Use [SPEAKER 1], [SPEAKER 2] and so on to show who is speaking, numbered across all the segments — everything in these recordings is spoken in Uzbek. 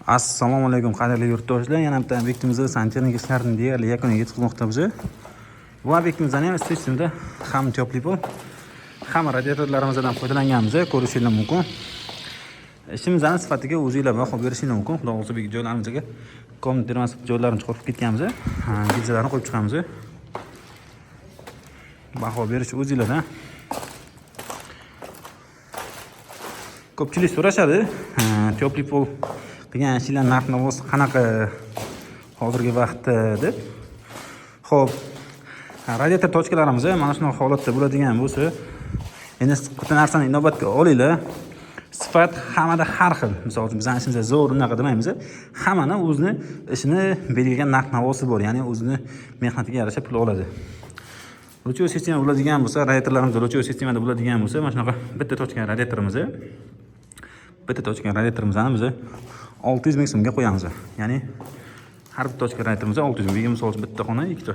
[SPEAKER 1] Assalomu alaykum, qadrli yurtdoshlar. Yana bitta obyektimizda santexnik ishlarini deyarli yakuniga yetkazmoqdamiz. Bu obyektimizdan ham isitish ham тёплый пол, ham radiatorlarimizdan foydalanganmiz, ko'rishingiz mumkin. Ishimizni sifatiga o'zinglar baho berishingiz mumkin. Xudo xohlasa, bu joylarimizga комнат termos joylarini chiqarib ketganmiz. Gilzalarni qo'yib chiqamiz. Baho berish o'zinglardan. Ko'pchilik so'rashadi, тёплый пол qilgan ishinglar narx navosi qanaqa hozirgi vaqtda deb. Xo'p, radiator tochkalarimiz mana shunaqa holatda bo'ladigan bo'lsa, endi bitta narsani inobatga olinglar. Sifat hammada har xil. Misol uchun, bizning ishimiz zo'r unaqa demaymiz. Hammani o'zini ishini belgilagan narx navosi bor, ya'ni o'zini mehnatiga yarasha pul oladi. Лучевой sistema bo'ladigan bo'lsa, radiatorlarimiz лучевой sistemada bo'ladigan bo'lsa, mana shunaqa bitta tochka radiatorimiz, bitta tochka radiatorimizni biz 600 ming so'mga qo'yamiz. Ya'ni har bitta tochka radiatorimiz 600 ming. Misol uchun, bitta xona ikkita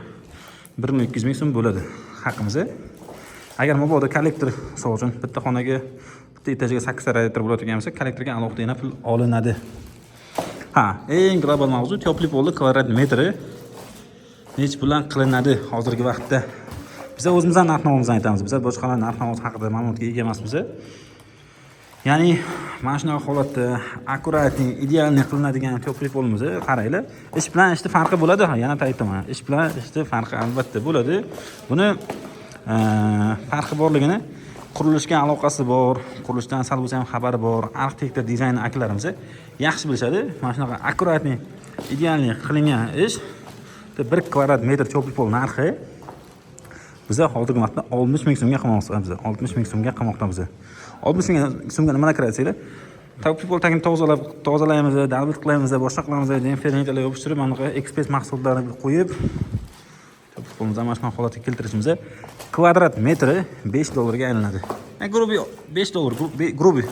[SPEAKER 1] 1 200 ming so'm bo'ladi haqimiz. Agar mabodo kollektor, misol uchun, bitta xonaga, bitta etajga 8 ta radiator bo'ladigan bo'lsa, kollektorga alohida yana pul olinadi. Ha, eng global mavzu: тёплый polni kvadrat metri nechi puldan qilinadi hozirgi vaqtda? Biz o'zimizdan narx navomizni aytamiz. Biz boshqalar narx navosi haqida ma'lumotga ega emasmiz. Ya'ni mana shunaqa holatda аккуратный, идеальный qilinadigan тёплый polimiz, qaranglar, ish bilan ishni farqi bo'ladi. Ha, yana aytaman, ish bilan ishni farqi albatta bo'ladi. Buni farqi borligini qurilishga aloqasi bor, qurilishdan sal bo'lsa ham xabari bor arxitektor, dizayner akalarimiz yaxshi bilishadi. Mana shunaqa аккуратный, идеальный qilingan ish, 1 kvadrat metr тёплый pol narxi biza hozirgi vaqtda 60 ming so'mga qilmoqdamiz. 60 ming so'mga qilmoqdamiz. 60 ming so'mga nimalar kiradi desanglar, тёплый pol tagini tozalab tozalaymiz, долбить qilamiz, boshqa qilamiz, demfernitalar yopishtirib, mana bunaqa ekspress mahsulotlarni qo'yib, тёплый polimizni mana shunaqa holatga keltirishimiz, kvadrat metri 5 dollarga aylanadi. Yani грубый 5 dollar, грубый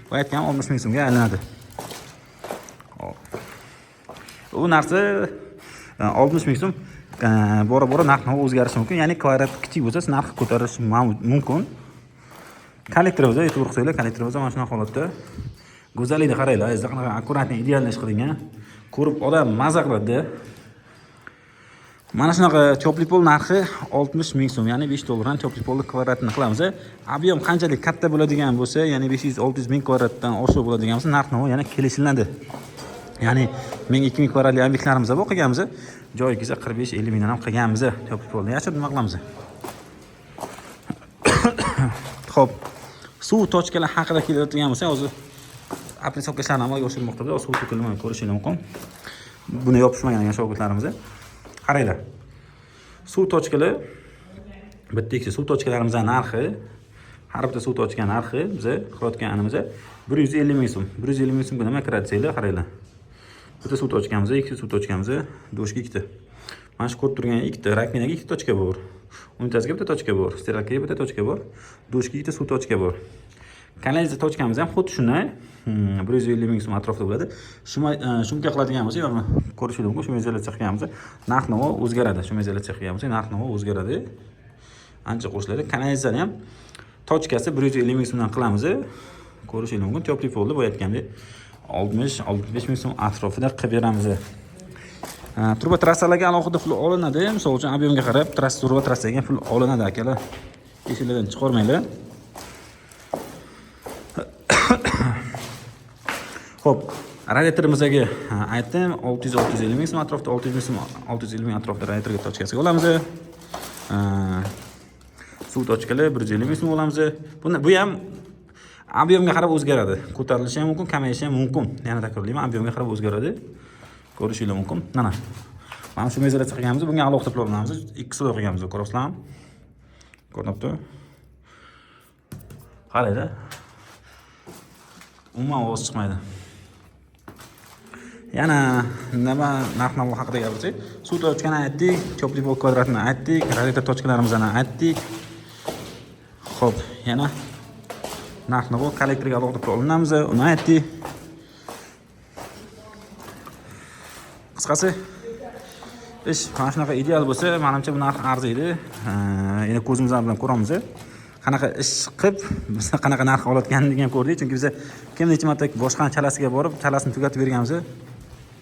[SPEAKER 1] bu aytganim 60 ming so'mga aylanadi. Hop. U narsa 60 ming so'm bora bora narx navo o'zgarishi mumkin, ya'ni kvadrat kichik bo'lsa, narxi ko'tarilishi mumkin. Kollektorimiz, e'tibor qilsanglar, kollektorimiz mana shunaqa holatda. Go'zallikni qaranglar, azizlar, qanaqa аккуратный, идеальный ish qilingan. Ko'rib odam maza qiladida. Mana shunaqa тёплый pol narxi 60 ming so'm, ya'ni 5 dollardan тёплый polni kvadratini qilamiz. Объем qanchalik katta bo'ladigan bo'lsa, ya'ni 500-600 ming kvadratdan oshiq bo'ladigan bo'lsa, narx navo yana kelishiladi. Ya'ni 1000, 2000 kvadratli obyektlarimiz bor, qilganmiz. Joyi kelsa, 45-50 mingdan ham qilganmiz тёплый polni. Yashirib nima qilamiz? Xo'p, suv tochkalar haqida keladigan bo'lsak, hozir опрессовка ishlarini amalga oshirilmoqda. Suv to'kilmay ko'rishingiz mumkin. Buni yopishmagan ekan shogirdlarimiz. Qaranglar. Suv tochkalar, bitta, ikkita suv tochkalarimizning narxi, har bitta suv tochka narxi biza qilayotganimiz 150 ming so'm. 150 ming so'mga nima kiradi desanglar, qaranglar. Bitta suv tochkamiz, ikkita suv tochkamiz, душка ikkita. Mana shu ko'rib turgan ikkita раковина ga ikkita tochka bor. Unitazga bitta tochka bor, стиралка ga bitta tochka bor, душка ikkita suv tochka bor. Kanalizatsiya tochkamiz ham xuddi shunday, 150 ming so'm atrofida bo'ladi. Шумка qiladigan bo'lsak, mana ko'rishingiz mumkin, шумоизоляция qilgan bo'lsa, narx navo o'zgaradi. Шумоизоляция qilgan bo'lsak, narx navo o'zgaradi. Ancha qo'shiladi. Kanalizatsiyani ham tochkasi 150 ming so'mdan qilamiz. Ko'rishingiz mumkin. Тёплый polni boya aytgandek 60-65 ming so'm atrofida qilib beramiz. Truba trassalarga alohida pul olinadi. Misol uchun, объем ga qarab trassa, truba trassaga pul olinadi, akalar. Esinglardan chiqarmanglar. Xo'p, radiatorimizga aytdim, 600-650 ming so'm atrofida, 600 ming so'm, 650 ming atrofida radiatorga tochkasiga olamiz. Suv tochkalar 150 ming so'm olamiz. Buni, bu ham объем ga qarab o'zgaradi. Ko'tarilishi ham mumkin, kamayishi ham mumkin. Yana takrorlayman, объем ga qarab o'zgaradi. Ko'rishingiz mumkin. Mana. Mana shu izolyatsiya qilganmiz, bunga alohida pul olamiz. Ikki слой qilganmiz, ko'ryapsizlarmi? Ko'rinyapti. Qaranglar. Umuman ovoz chiqmaydi. Yana nima, narx navo haqida gapirsak, suv tochkani aytdik, тёплый pol kvadratini aytdik, radiator tochkalarimizni aytdik. Xo'p, yana narx navo, kollektorga alohida pul olinamiz, uni aytdik. Qisqasi, ish mana shunaqa ideal bo'lsa, manimcha, bu narx arziydi. Endi ko'zimiz bilan ko'ramiz. Qanaqa ish qilib, biz qanaqa narx olayotganligini ham ko'rdik, chunki biz kim necha marta boshqani chalasiga borib, chalasini tugatib berganmiz.